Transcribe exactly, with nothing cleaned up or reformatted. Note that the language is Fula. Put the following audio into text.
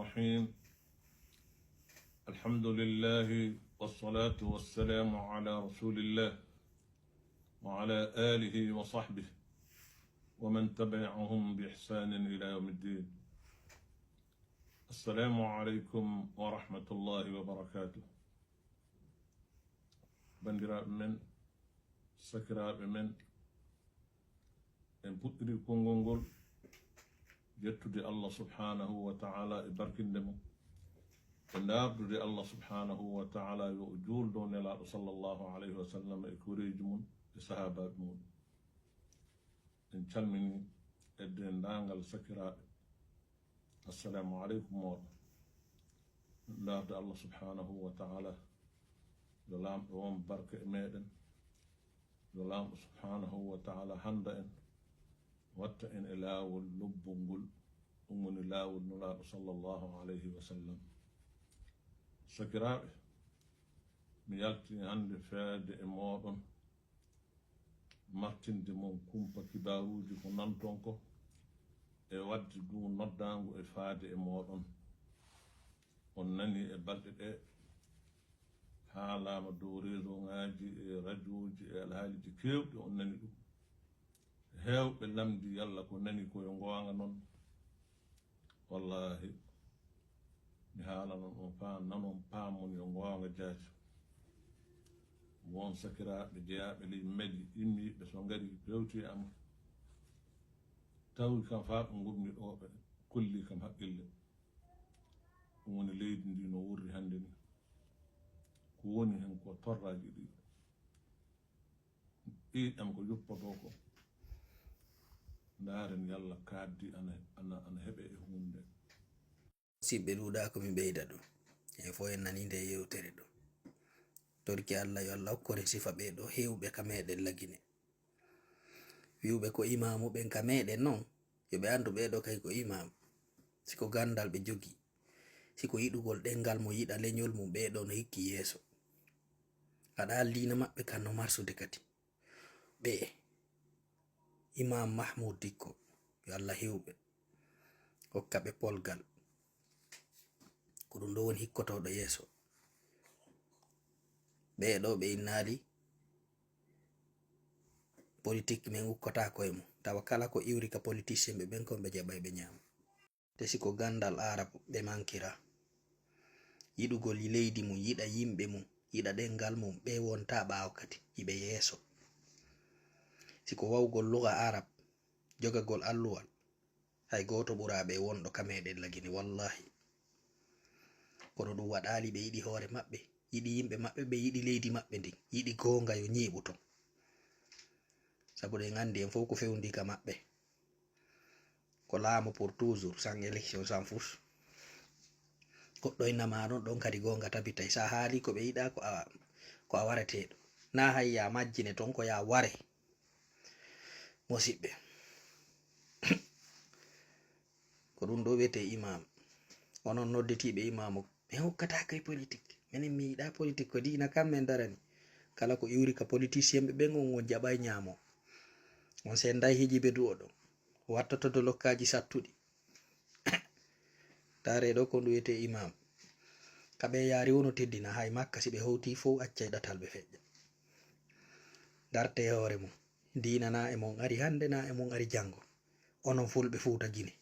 الرحيم. الحمد لله والصلاة والسلام على رسول الله وعلى آله وصحبه ومن تبعهم بإحسان إلى يوم الدين. السلام عليكم ورحمة الله وبركاته. Banndiraaɓe men, sakiraaɓe men, en puɗɗiri konngol ngol yettude Allah subhanahu wa ta'ala e barkinde mo, e ndaardude Allah subhanahu wa ta'ala yo o juul dow Nelaaɗo sallallahu alayhi wa sallam e koreeji mum e sahaabaaɓe mum. En calmini e denndaangal sakiraaɓe. Assalamu aleykum mooɗon. Min ndaarde Allah subhanahu wa ta'ala, yo Laamɗo won barka e meɗen, yo Laamɗo subhanahu wa ta'ala hannda en, watta en e laawol lobbol ngol, ɗum woni laawol Nulaaɗo sallallahu alayhi wa sallam. Sakiraaɓe, mi yaltini hannde feewde e mooɗon, martinde mon kumpa kibaaruuji ko nanton ko, e waɗde ɗum noddaango e faade e mooɗon. On nani e balɗe ɗe haalaama dow réseau ŋaaji e radiooji e alhaaliiji keewɗi, on nani ɗum. Heewɓe lamndi yalla ko nani ko yo ngoonga non. Wallaahi, mi haalanon on faa nanon paamon yo ngoonga jaati. Won sakiraaɓe jeyaaɓe ley Mali immiiɓe so ngari pewti e am, tawi kam faa ɓe ngummi ɗo, ɓe kolli kam haqqille. Ɗum woni leydi ndi no wurri hannde ni. Ko woni hen ko torraaji ɗi. Ɓiyɗam ko yuppoto ko. Ndaaren yalla kaaddi ana, ana, ana heɓe e huunde. Siɓɓe ɗuuɗa ko mi ɓeyda ɗum. En fof en nani nde yewtere ɗo. Torki Allah yo Allah okkore sifa ɓe ɗo heewɓe ka meɗen Lagine. Wi'uɓe ko imaamu ɓen ka meɗen non, yo ɓe anndu ɓe ɗo kay ko imaamu. Si ko ganndal ɓe jogi, si ko yiɗugol ɗenngal mo yiɗa leñol mum, ɓe ɗo no hikki yeeso. Aɗa anndi diina maɓɓe kan no marsude kadi. Ɓe Imaam Mahmuud Dikko, yo Allah hiwɓe, hokka ɓe polgal. Ko ɗum ɗo woni hikkotooɗo yeeso. Ɓee ɗo ɓe innaali politik men ukkotaako e mum. Tawa kala ko iwri ka politicien ɓe ɓen kon ɓe jaɓay ɓe ñaama. Te si ko ganndal Aarab ɓe mankira, yiɗugol leydi mum, yiɗa yimɓe mum, yiɗa ɗenngal mum, ɓe wonta ɓaawo kadi, hiɓe yeeso. Si ko wawgol luga Aarab, jogagol alluwal, hay gooto ɓuraa ɓe wonɗo ka meɗen Lagine, wallahi. Kono ɗum waɗaali ɓe yiɗi hoore maɓɓe, yiɗi yimɓe maɓɓe, ɓe yiɗi leydi maɓɓe ndin, yiɗi goonga yo ñiiɓu ton. Sabu ɗen anndi en fof ko fewndi ka maɓɓe. Ko laamu pour toujours, sans élection, sans force. Goɗɗo innama ɗon, ɗon kadi goonga tabitay. Sa haali ko ɓe yiɗa ko a, ko a wareteeɗo. Na hay ya majjine ton ko ya ware. Musiɓɓe. Ko ɗum ɗo wiyetee imam. Onon noddetiiɓe imaamu, mi hokkata kay politik. Minen mi yiɗa politik, ko diina kam min darani. Kala ko iwri ka politicien ɓe ɓen on, on jaɓay ñaamo. On senday hiji ɓe du'o ɗon. Wattoto dolokkaaji sattuɗi. Taare ɗo ko ɗum wiyetee imam. Ka ɓe yaari wono teddina, hay Makka si ɓe howti fow accay ɗatal ɓe feƴƴa. Darte hoore mum. Diina na e mon ari hannde, na e mon ari janngo. Onon fulɓe Fuuta Gine.